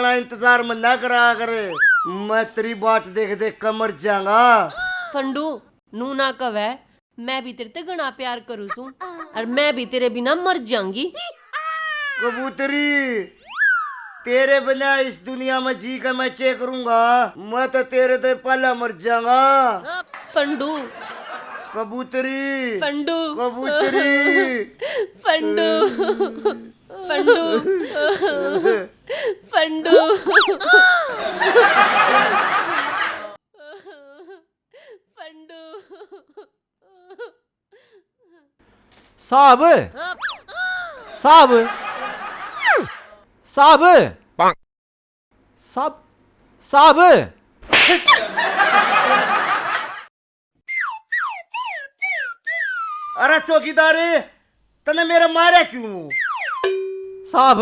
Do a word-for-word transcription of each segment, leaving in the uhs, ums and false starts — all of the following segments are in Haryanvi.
इतना इंतजार मत ना करा कर, मैं तेरी बाट देख देख के मर जाऊंगा। फंडू, नू ना कहवे, मैं भी तेरे ते घणा प्यार करूँ सूं, और मैं भी तेरे बिना मर जाऊंगी। कबूतरी, तेरे बिना इस दुनिया में जी के मैं क्या करूंगा? मैं तो तेरे ते पहला मर जाऊंगा। फंडू। कबूतरी। फंडू। कबूतरी। फंडू। फंडू। फंडू। फंडू। साहब, साहब, साहब, साहब, साहब। अरे चौकीदार, तने मेरा मारा क्यों? साहब,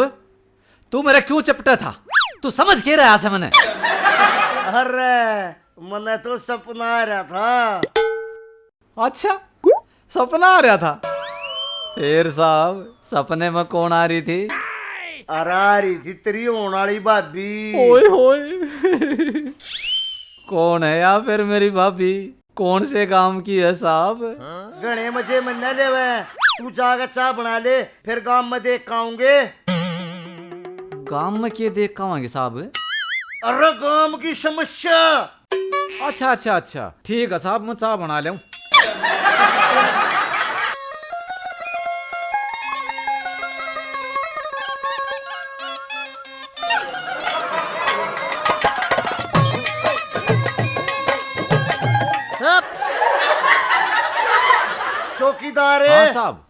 तू मेरा क्यों चपटा था? तू समझ के रहा से मने? अरे, मने तो सपना आ रहा था। अच्छा, सपना आ रहा था? फिर साहब, सपने में कौन आ रही थी? अरे, आ रही थी तेरी होने वाली भाभी। ओए होए। कौन है या फिर मेरी भाभी? कौन से गांव की है साहब? घणे मजे मन्ने लेवे, तू जाके चाय बना ले, फिर गांव में देख के आऊंगे। गांव में के देख के आवांगे साहब? अरे गांव की समस्या। अच्छा, अच्छा, अच्छा, ठीक है साहब, मैं चाय बना लेऊं। चौकीदार। हाँ साहब।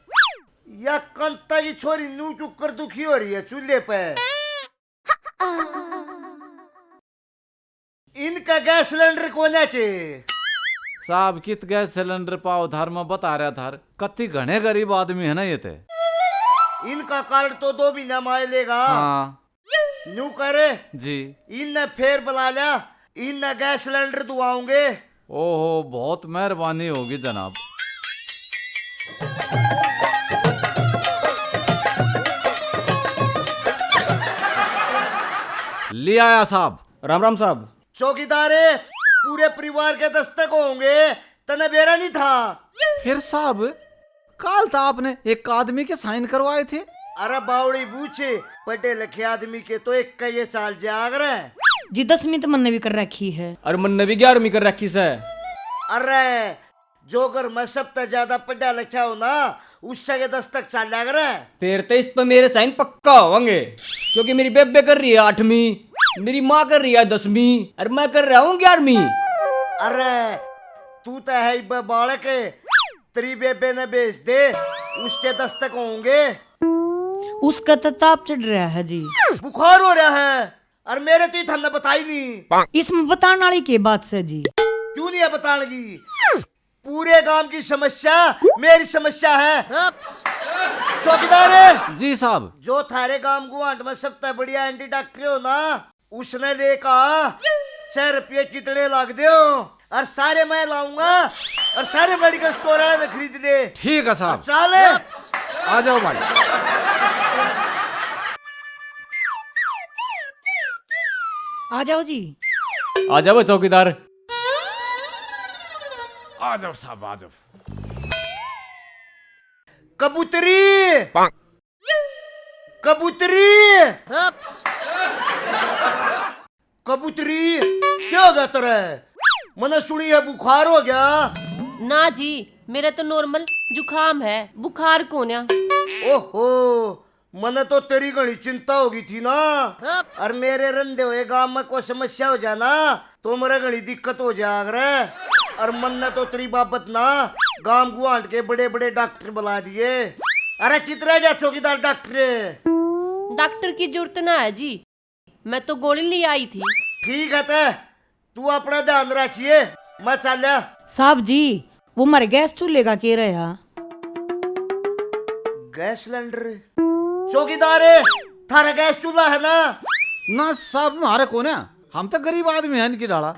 या कंता की छोरी नू क्यों कर दुखी हो रही है चूल्हे पे? इनका गैस सिलेंडर कोन्या के? साहब, कित गैस सिलेंडर पाओ थार, मैं बता रहा थार, कत्ती घणे गरीब आदमी है ना ये ते। इनका कार्ड तो दो महीना में आए लेगा। हाँ। न्यू कर जी। इनने फेर बुला लिया, इनने गैस सिलेंडर दुआऊंगे। ओहो, बहुत मेहरबानी होगी जनाब। ले आया साहब। राम राम साहब। चौकीदार, पूरे परिवार के दस्तक होंगे, तने बेरा नहीं था। फिर साहब, काल तो आपने एक आदमी के साइन करवाए थे। अरे बावड़ी बूझ, पढ़े लिखे आदमी के तो एक का ये चाल जाग रहा है। जी, दसवीं तो मन्ने भी कर रखी है। और मन्ने भी ग्यारहवीं कर रखी से। अरे, जो घर में सबसे ज्यादा पढ़ा लिखा हो ना, उससे के दस्तक चाल्या करे। फिर तो इस पे मेरे साइन पक्का होंगे, क्योंकि मेरी बेबे कर रही है आठवीं, मेरी माँ कर रही है दसवीं, और मैं कर रहा हूँ ग्यारहवीं। अरे, तू तो है इब्बे बालक, तेरी बेबे ने भेज दे, उसके दस्तक होंगे। उसका तो ताप चढ़ रहा है जी। बुखार हो रहा है, और मेरे तो ये थमने बताई नहीं। इसमें बताने वाली के बात से जी? क्यों नहीं है बताने की? पूरे गांव की समस्या मेरी समस्या है। चौकीदार। जी साहब। जो थारे गांव गुआंढ में सबसे बढ़िया एंटी डॉक्टर हो ना, उसने लेकर आ। छह रुपये कितने लाग दे हो, और सारे मैं लाऊंगा, और सारे मेडिकल स्टोर वाले ने खरीद ले। ठीक है साहब। और चल। आ जाओ भाई। आ जाओ जी। आ जाओ चौकीदार। आ जाओ साहब, आ जाओ। कबूतरी। कबूतरी। कबूतरी, क्या हो गया तेरे? मने सुनी है बुखार हो गया। ना जी, मेरा तो नॉर्मल जुकाम है, बुखार कोन्या। ओहो, मने तो तेरी घणी चिंता होगी थी ना। और मेरे रंधे हुए गांव में कोई समस्या हो जाए ना, तो मेरे घणी दिक्कत हो जाया करे। और मन्ने तो तेरी बाबत ना गांव गुआंढ के बड़े बड़े डॉक्टर बुला दिए। अरे कित रह गया चौकीदार डॉक्टर? डॉक्टर की जरूरत ना है जी, मैं तो गोली ले आई थी। ठीक है ते, तू अपना ध्यान रखिए, मैं चाल्या। साहब जी, वो मारे गैस चूल्हे का के रहा? Gas cylinder? चौकीदार, थारा गैस चूल्हा है ना? ना साहब, म्हारे कोन्या, हम तो गरीब आदमी हैं इनकी डाला।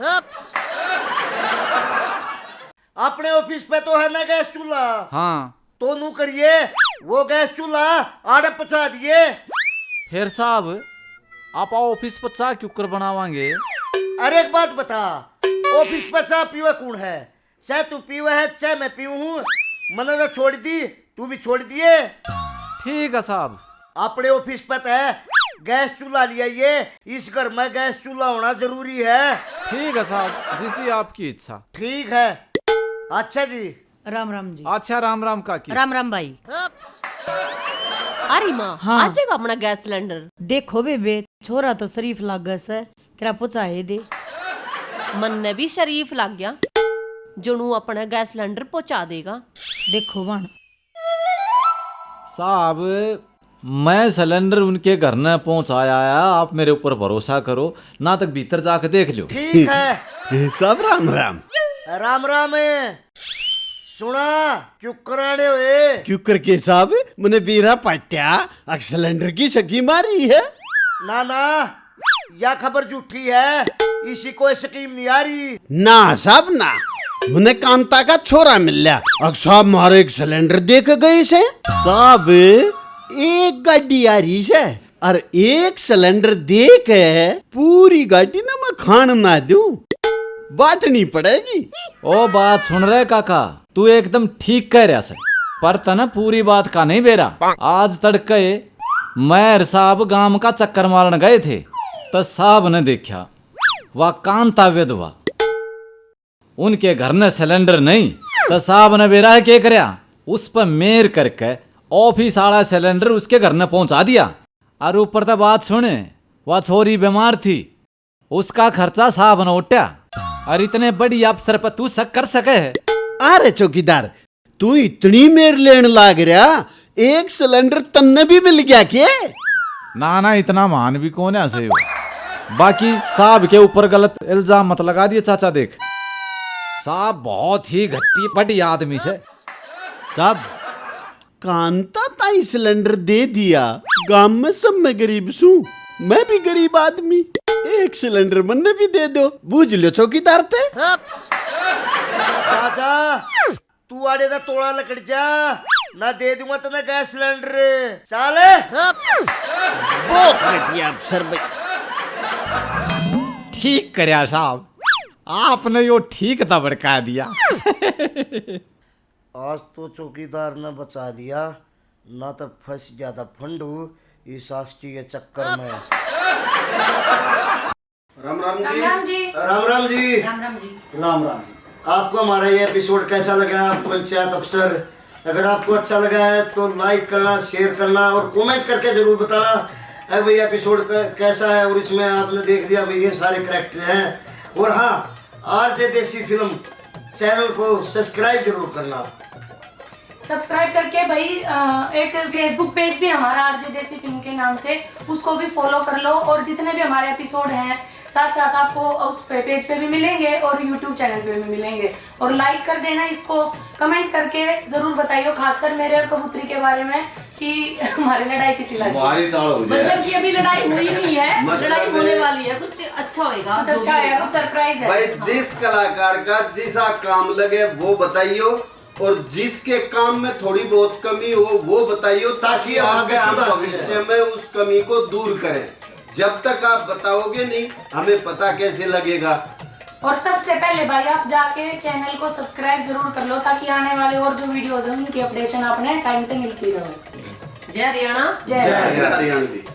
अपने ऑफिस पे तो है ना गैस चूल्हा? हाँ। तो नू करिए, वो गैस चूल्हा आड़े पहुंचा दिए। फिर साहब, आप ऑफिस पर चाह क्यूकर बनावांगे? अरे एक बात बता, ऑफिस पर चाह पीवे कौन है? चाहे तू पीवे है, चाहे मैं पीऊँ हूँ, मने तो छोड़ दी, तू भी छोड़ दिए। ठीक है साहब। अपने ऑफिस पर तय गैस चूल्हा लिया, ये इस घर में गैस चूल्हा होना जरूरी है। ठीक है साहब, जिसी आपकी इच्छा। ठीक है, अच्छा जी। राम राम जी। अच्छा, राम राम काकी। राम राम भाई। अरे माँ, हाँ। आ जाएगा अपना गैस सिलेंडर? देखो बेबे, छोरा तो शरीफ लागे से, किरा पहुँचाए दे। मन्ने भी शरीफ लाग गया, जणू अपना गैस सिलेंडर पहुँचा देगा। देखो बहन। साहब, मैं सिलेंडर उनके घर ने पहुंचाया है, आप मेरे ऊपर भरोसा करो, ना तक भीतर जाके देख लो। ठीक है। ए, साहब राम राम। राम राम। सुना, क्यूकर आने हुए? क्यूकर के साहब, मने बेरा पाट्या, अक सिलेंडर की सकी मारी है। ना ना, या खबर झूठी है, इसी कोई स्कीम नहीं आ रही। ना साहब ना, मने कांता का छोरा मिल लिया, अक साहब मारे एक सिलेंडर दे के गए से। साहब, एक गाड़ी आ रही से, और एक सिलेंडर दे के पूरी गाड़ी ना मैं खान ना दूं, बांटनी पड़ेगी। ओ बात सुन रहे काका, तू एकदम ठीक कह रहा से, पर तने पूरी बात का नहीं बेरा। आज तड़के मैं और साहब गांव का चक्कर मारन गए थे, तो साहब ने देखा, वा कांता विधवा, उनके घर ने सिलेंडर नहीं, तो साहब ने बेरा के करया, उस पर मेर करके ऑफिस आला सिलेंडर उसके घर ने पहुंचा दिया। और ऊपर तो बात सुने, वा छोरी बीमार थी, उसका खर्चा साहब ने उठा। और इतने बड़ी अफसर पर तू शक कर सके है? अरे चौकीदार, तू इतनी मेर लेन लाग रहा, एक सिलेंडर तन्ने भी मिल गया के? ना ना, इतना महान भी कौन है सही हो। बाकी साहब के ऊपर गलत इल्जाम मत लगा दिए चाचा। देख, साहब बहुत ही घट्टी बड़ी आदमी से। साहब, कांता ताई सिलेंडर दे दिया, गांव में सब मैं गरीब सूं, मैं भी गरीब आदमी, एक सिलेंडर मन्ने भी दे दो, बूझ लो चौकीदार ते। चाचा, तू आड़े दा तोड़ा लकड़ जा, ना दे दूंगा तन्ने गैस सिलेंडर। चाल। बहुत घटिया अफसर भाई। ठीक करया साहब, आपने यो ठीक था भड़का दिया। आज तो चौकीदार ने बचा दिया, ना तो फंस गया था फंडू इस आशिकी के चक्कर में। राम राम जी। राम राम जी। राम राम जी। राम राम जी। राम राम जी। आपको हमारा ये एपिसोड कैसा लगा, पंचायत अफसर? अगर आपको अच्छा लगा है तो लाइक करना, शेयर करना और कमेंट करके जरूर बताना, अरे भाई एपिसोड कै-, कैसा है। और इसमें आपने देख लिया भाई, ये सारे करेक्टर हैं। और हाँ, आरजे देसी फिल्म चैनल को सब्सक्राइब जरूर करना। सब्सक्राइब करके भाई, अ, एक फेसबुक पेज भी हमारा आरजे देसी फिल्म के नाम से, उसको भी फॉलो कर लो। और जितने भी हमारे एपिसोड हैं, साथ साथ आपको उस पे, पेज पे भी मिलेंगे और यूट्यूब चैनल पे भी मिलेंगे। और लाइक कर देना इसको, कमेंट करके जरूर बताइयो, खासकर मेरे और कबूतरी के बारे में कि हमारी लड़ाई किसी लग गई। हमारी टाल हो जाए। मतलब कि अभी लड़ाई हुई नहीं है, मतलब लड़ाई होने वाली है, कुछ अच्छा होएगा, कुछ अच्छा होएगा, कुछ सरप्राइज है। भाई, हाँ। जिस कलाकार का जैसा काम लगे वो बताइयो, और जिसके काम में थोड़ी बहुत कमी हो वो बताइयो, ताकि ताकि आगे आगे हम सुधार भविष्य सकें। में उस कमी को दूर करें। जब तक आप बताओगे नहीं, हमें पता कैसे लगेगा? और सबसे पहले भाई, आप जाके चैनल को सब्सक्राइब जरूर कर लो, ताकि आने वाले और जो वीडियोज़ हैं उनकी अपडेशन आपने टाइम पे मिलती रहे। जय हरियाणा। जय जय हरियाणा। हरियाणा।